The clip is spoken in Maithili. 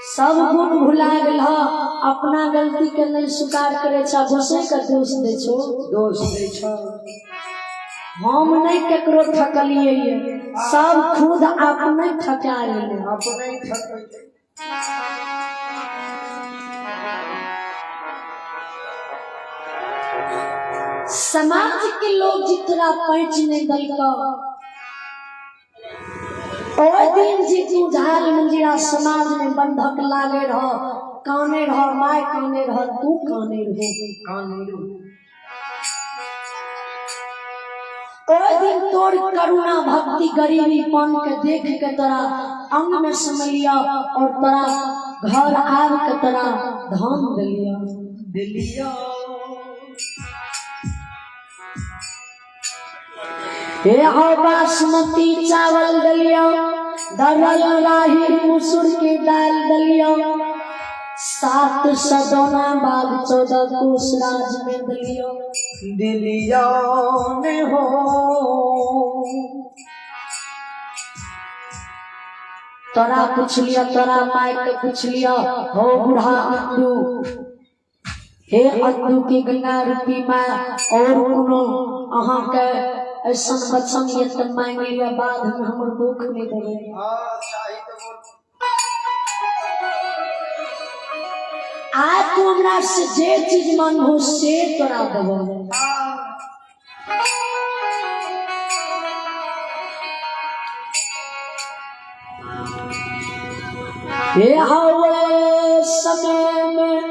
सब गुण भुला गेल ह, अपना गलती के नहीं स्वीकार करे छ, गोसाई के दोष दै छो। दोष दै छो। हम नहीं केकरो ठकलिए, सब खुद अपने ठका गेलै। अपने ठकलिए। समाज के लोग जितना पैंच नहीं दलका, ओहि दिन जी तू झाल मंजीरा समाज में बंधक लागे रह, काने रह, my काने रह, तू काने रहो। काने रहो। ओहि दिन तोर करुणा भक्ति गरीबी पन के देख के तोरा अंग में समलिया और तोरा घर आब के तोरा धाम दिलिया। दिलिया। हे हो बासमती चावल दलिया, दरल राही मुसुर के दाल दलिया, 7 सदोना बाग 14 कोस राज में दलिया। दिलिया ने हो। तोरा पूछ लिया, तोरा माय के पूछ लिया, हो बूढ़ा अंडू, हे अंडू के गंगा रूपी माय, और कोनो अहाँ के ऐसा वचन ये त मांग लिया, बाद में हमर दुख नहीं देबै। हाँ, चाही तो बोल। आज तू हमरा से जे चीज मांगहो से तोरा देबो। हाँ। हे हवे समय में